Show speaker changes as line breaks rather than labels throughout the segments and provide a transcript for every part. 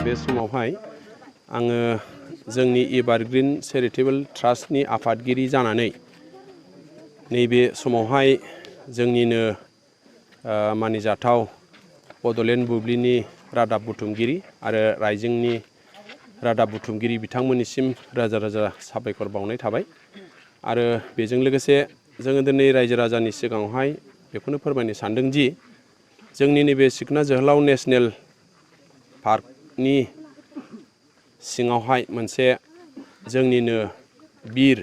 बे समावहाय आङो जोंनि एभारग्रीन चेरिटेबल ट्रास्टनि आफादगिरि जानानै नैबे समावहाय जोंनिनो मानिजाथाव बड'लेण्ड बुब्लिनि रादाब बुथुमगिरि आरो रायजोंनि रादाब बुथुमगिरि बिथांमोननिसिम रोजा रोजा साबायखर बावनाय थाबाय। आरो बेजों लोगोसे जोङो दिनै रायजो राजानि सिगाङावहाय बेखौनो फोरमायनो सानदों दि जोंनि नैबे सिखना जोहोलाव नेशनेल पार्कनि सिङावहाय मोनसे जोंनिनो बिर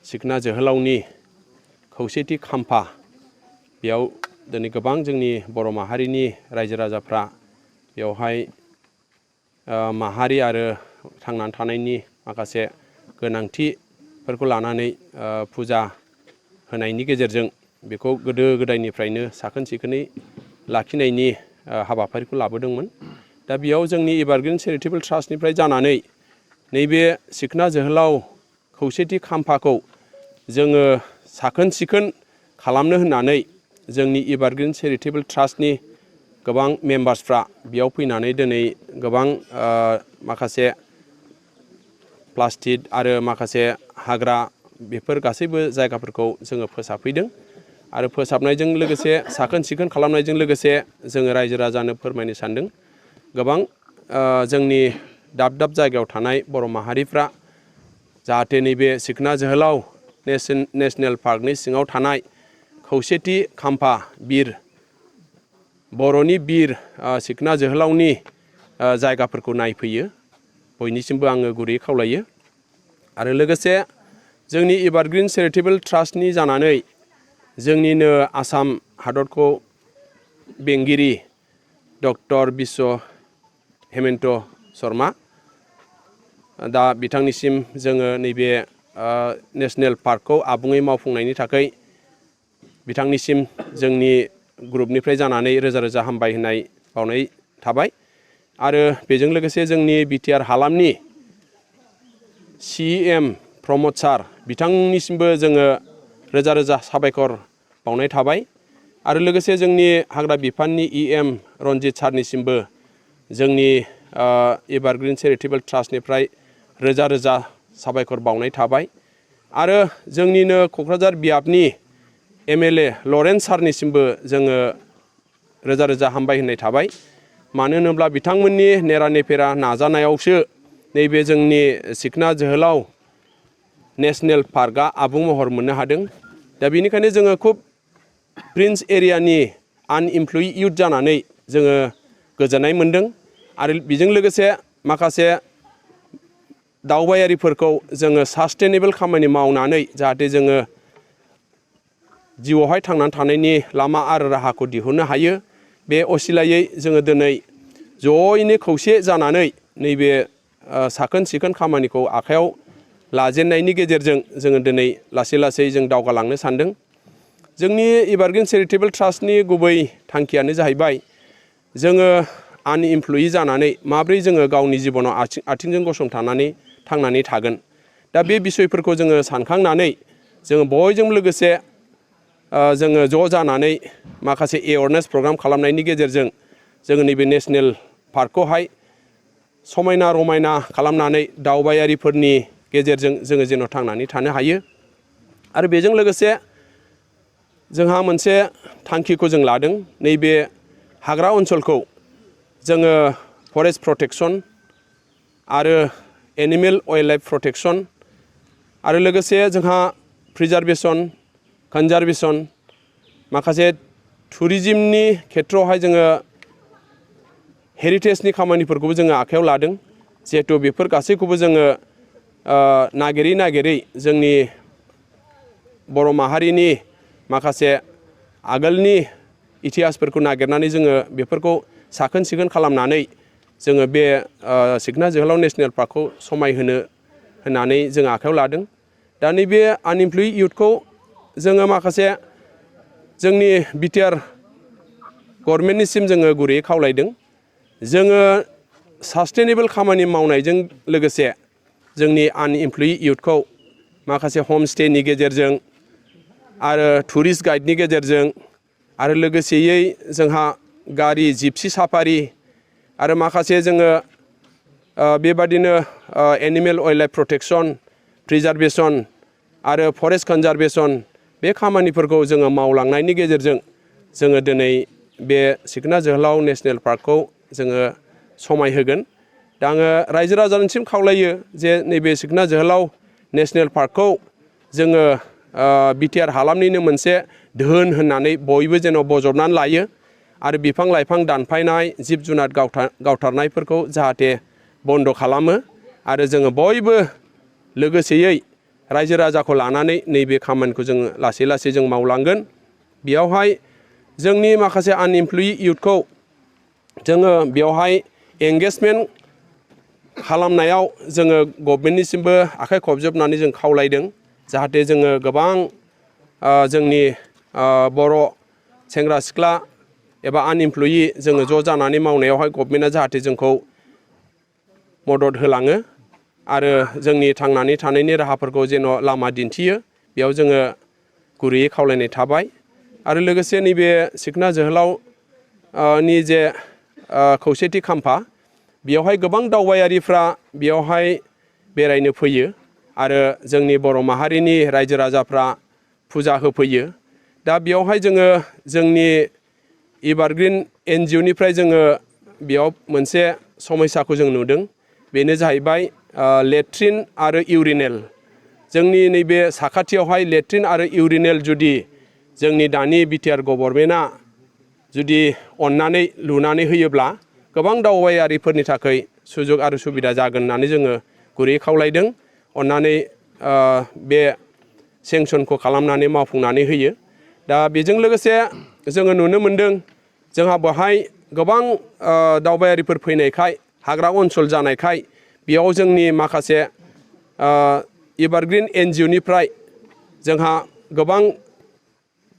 सिखना जोहोलावनि खौसेथि खाम्फा, बेयाव दिनै गोबां जोंनि बर' माहारिनि रायजो राजाफ्रा बेवहाय माहारि आरो थांनानै थानायनि माखासे गोनांथिफोरखौ लानानै फुजा होनायनि गेजेरजों बेखौ गोदो गोदायनिफ्रायनो साखोन सिखोनै लाखिनायनि हाबाफारिखौ लाबोदोंमोन। दा बेयाव जोंनि एभारग्रीन चेरिटेबल ट्रास्टनिफ्राय जानानै नैबे सिखना जोहोलाव खौसेथि खाम्फाखौ जोङो साखोन सिखोन खालामनो होननानै जोंनि एभारग्रीन चेरिटेबल ट्रास्टनि गोबां मेम्बार्सफ्रा बेयाव फैनानै दिनै गोबां माखासे प्लास्टिक आरो माखासे हाग्रा बेफोर गासैबो जायगाफोरखौ जोङो फोसाबफैदों। आरो फोसाबनायजों लोगोसे साखोन सिखोन खालामनायजों लोगोसे जोङो रायजो राजानो फोरमायनो सानदों गोबां जोंनि दाब दाब जायगायाव थानाय बर' माहारिफ्रा जाहाथे नैबे सिखना जोहोलाव नेशनेल पार्कनि सिङाव थानाय खौसेथि खाम्फा बिर बर'नि बिर सिखना जोहोलावनि जायगाफोरखौ नायफैयो, बयनिसिमबो आङो गुरैयै खावलायो। आरो लोगोसे जोंनि एभारग्रीन चेरिटेबल ट्रास्टनि जानानै जोंनिनो आसाम हादरखौ बेंगिरि डक्टर बिश्व हेमन्त शर्मा, दा बिथांनिसिम जोङो नैबे नेशनेल पार्कखौ आबुङै मावफुंनायनि थाखाय बिथांनिसिम जोंनि ग्रुपनिफ्राय जानानै रोजा रोजा हामबायहोनाय बावनाय थाबाय। आरो बेजों लोगोसे जोंनि बिटिआर हालामनि CEM प्रमद सार बिथांनिसिमबो जोङो रोजा रोजा साबायखर बावनाय थाबाय। आरो लोगोसे जोंनि हाग्रा बिफाननि EM रन्जित सारनिसिमबो जोंनि एभारग्रीन चेरिटेबल ट्रास्टनिफ्राय रोजा रोजा साबायखर बावनाय थाबाय। आरो जोंनिनो क'क्राझार बियाबनि MLA लरेन्स सारनिसिमबो जोङो रोजा रोजा हामबाय होननाय थाबाय। मानो होनोब्ला बिथांमोननि नेरानेफेरा नाजानायावसो नैबे जोंनि सिखना जोहोलाव नेशनेल पार्कआ आबुं महर मोननो हादों। दा बेनिखायनो जोङो खुब प्रिन्स एरियानि आनइमप्लयि इयुथ जानानै जोङो गोजोननाय मोनदों। आरो बेजों लोगोसे माखासे दावबायारिफोरखौ जोङो सास्टेनेबल खामानि मावनानै जाहाथे जोङो जिउआवहाय थांनानै थानायनि लामा आरो राहाखौ दिहुननो हायो, बे असिलायै जोङो दिनै ज'यैनो खौसे जानानै नैबे साखोन सिखोन खामानिखौ आखायाव लाजेननायनि गेजेरजों जोङो दिनै लासै लासै जों दावगालांनो सानदों। जोंनि एभारग्रीन चेरिटेबल ट्रास्टनि गुबै थांखियानो जाहैबाय जोङो आनइमप्लयि जानानै माब्रै जोङो गावनि जिबनाव आथिंजों गसंथानानै थांनानै थागोन। दा बे बिसयफोरखौ जोङो सानखांनानै जोङो बयजोंबो लोगोसे जोङो ज' जानानै माखासे एवारनेस प्रग्राम खालामनायनि गेजेरजों जोङो नैबे नेशनेल पार्कखौहाय समायना रमायना खालामनानै दावबायारिफोरनि गेजेरजों जोङो जेन' थांनानै थानो हायो। आरो बेजों लोगोसे जोंहा मोनसे थांखिखौ जों लादों, नैबे हाग्रा ओनसोलखौ जोङो फरेस्ट प्रटेक्सन आरो एनिमेल वाइल्ड लाइफ प्रटेक्सन आरो लोगोसे जोंहा प्रिजार्भेसन कनजारभेसन माखासे टुरिजिमनि खेथ्रआवहाय जोङो हेरिटेजनि खामानिफोरखौबो जोङो आखायाव लादों। जिहेथु बेफोर गासैखौबो जोङो नागिरै नागिरै जोंनि बर' माहारिनि माखासे आगोलनि इतिहासफोरखौ नागिरनानै जोङो बेफोरखौ साखोन सिखोन खालामनानै जोङो बे सिखना जोहोलाव नेशनेल पार्कखौ समायहोनो होननानै जों आखायाव लादों। दा नैबे आनइमप्लयि इयुथखौ जोङो माखासे जोंनि बिटिआर गभर्नमेन्टनिसिम जोङो गुरैयै खावलायदों। जोङो सास्टेनेबल खामानि मावनायजों लोगोसे जोंनि आनइमप्लयि इयुथखौ माखासे हमस्टेनि गेजेरजों आरो टुरिस्ट गाइडनि गेजेरजों आरो लोगोसेयै जोंहा गारि जिपसि साफारि आरो माखासे जोङो बेबादिनो एनिमेल वाइल्ड लाइफ प्रटेक्शन प्रिजार्भेशन आरो फरेस्ट कनजारभेशन बे खामानिफोरखौ जोङो मावलांनायनि गेजेरजों जोङो दिनै बे सिखना जोहोलाव नेशनेल पार्कखौ जोङो समायहोगोन। दा आङो रायजो राजानिसिम खावलायो जे नैबे सिखना जोहोलाव नेशनेल पार्कखौ जोङो बिटिआर हालामनिनो मोनसे धोन होननानै बयबो जेन' बजबनानै लायो आरो बिफां लाइफां दानफायनाय जिब जुनार गावथारनायफोरखौ जाहाथे बन्द' खालामो आरो जोङो बयबो लोगोसेयै रायजो राजाखौ लानानै नैबे खामानिखौ जोङो लासै लासै जों मावलांगोन। बेयावहाय जोंनि माखासे आनइमप्लयि इयुथखौ जोङो बेवहाय एंगेजमेन्ट खालामनायाव जोङो गभर्नमेन्टनिसिमबो आखाइ खबजोबनानै जों खावलायदों जाहाथे जोङो गोबां जोंनि बर' सेंग्रा सिख्ला एबा आनइमप्लयि जोङो ज' जानानै मावनायावहाय गभर्नमेन्टआ जाहाथे जोंखौ मदद होलाङो आरो जोंनि थांनानै थानायनि राहाफोरखौ जेन' लामा दिन्थियो बेयाव जोङो गुरैयै खावलायनाय थाबाय। आरो लोगोसे नैबे सिखना जोहोलाव नि जे खौसेथि खाम्फा बेयावहाय गोबां दावबायारिफ्रा बेयावहाय बेरायनो फैयो आरो जोंनि बर' माहारिनि रायजो राजाफ्रा फुजा होफैयो। दा बेयावहाय जोङो जोंनि एभारग्रिन NGOनिफ्राय जोङो बेयाव मोनसे समस्याखौ जों नुदों। बेनो जाहैबाय लेट्रिन आरो इउरिनेल। जोंनि नैबे साखाथियावहाय लेट्रिन आरो इउरिनेल जुदि जोंनि दानि बिटिआर गभर्नमेन्टआ जुदि अननानै लुनानै होयोब्ला गोबां दावबायारिफोरनि थाखाय सुजुग आरो सुबिदा जागोन होननानै जोङो गुरैयै खावलायदों। अननानै बे सेंसनखौ खालामनानै मावफुंनानै होयो। दा बेजों लोगोसे जोङो नुनो मोनदों जोंहा बेवहाय गोबां दावबायारिफोर फैनायखाय हाग्रा ओनसोल जानायखाय बेयाव जोंनि माखासे एभारग्रिन NGOनिफ्राय जोंहा गोबां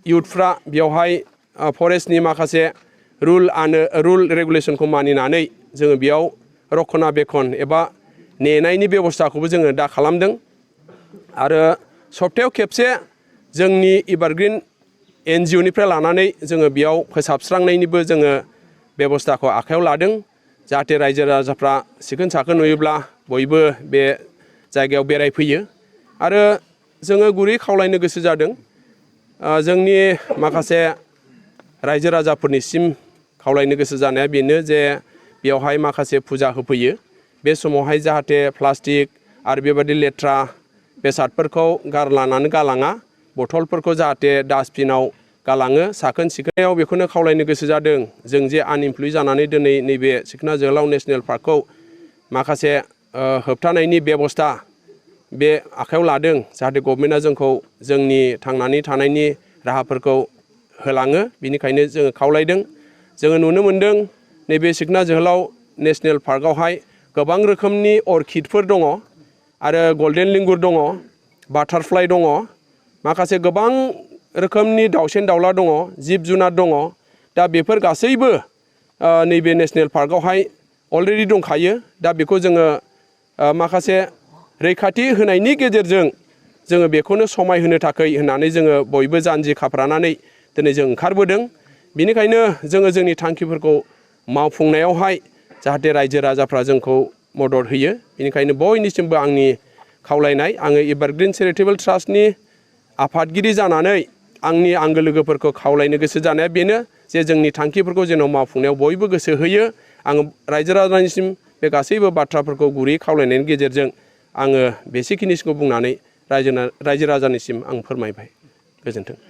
इयुथफ्रा बेवहाय फरेस्टनि माखासे रुल रेगुलेसनखौ मानिनानै जोङो बेयाव रक्षनाबेक्षन एबा नेनायनि बेबस्थाखौबो जोङो दा खालामदों आरो सप्तायाव खेबसे जोंनि एभारग्रिन NGOनिफ्राय लानानै जोङो बेयाव फोसाबस्रांनायनिबो जोङो बेबस्थाखौ आखायाव लादों जाहाथे रायजो राजाफ्रा सिखोन साखोन नुयोब्ला बयबो बे जायगायाव बेरायफैयो। आरो जोङो गुरै खावलायनो गोसो जादों जोंनि माखासे रायजो राजाफोरनिसिम खावलायनो गोसो जानाया बेनो जे बेवहाय माखासे फुजा होफैयो बे समावहाय जाहाथे प्लास्टिक आरो बेबायदि लेथ्रा बेसादफोरखौ गारलानानै गालाङा बथलफोरखौ जाहाथे डास्टबिनाव गालाङो साखोन सिखोनाव बेखौनो खावलायनो गोसो जादों। जों जे आनइमप्लयि जानानै दिनै नैबे सिखना जोहोलाव नेशनेल पार्कखौ माखासे होबथानायनि बेबस्था बे आखायाव लादों जाहाथे गभर्नमेन्टआ जोंखौ जोंनि थांनानै थानायनि राहाफोरखौ होलाङो बेनिखायनो जोङो खावलायदों। जोङो नुनो मोनदों नैबे सिखना जोहोलाव नेशनेल पार्कआवहाय गोबां रोखोमनि अर्किडफोर दङ आरो गल्डेन लिंगुर दङ बाटारफ्लाइ दङ माखासे गोबां रोखोमनि दाउसेन दाउला दङ जिब जुनार दङ। दा बेफोर गासैबो नैबे नेशनेल पार्कआवहाय अलरेडि दंखायो। दा बेखौ जोङो माखासे रैखाथि होनायनि गेजेरजों जोङो बेखौनो समायहोनो थाखाय होननानै जोङो बयबो जानजि खाफ्रानानै दिनै जों ओंखारबोदों। बेनिखायनो जोङो जोंनि थांखिफोरखौ मावफुंनायावहाय जाहाथे रायजो राजाफ्रा जोंखौ मदद होयो बेनिखायनो बयनिसिमबो आंनि खावलायनाय आङो एभारग्रिन चेरिटेबल ट्रास्टनि आफादगिरि जानानै आंनि आंगो लोगोफोरखौ खावलायनो गोसो जानाया बेनो जे जोंनि थांखिफोरखौ जेन' मावफुंनायाव बयबो गोसो होयो। आङो रायजो राजानिसिम बे गासैबो बाथ्राफोरखौ गुरै खावलायनायनि गेजेरजों आङो बेसेखिनिखौ बुंनानै रायजो राजानिसिम आं फोरमायबाय। गोजोन्थों।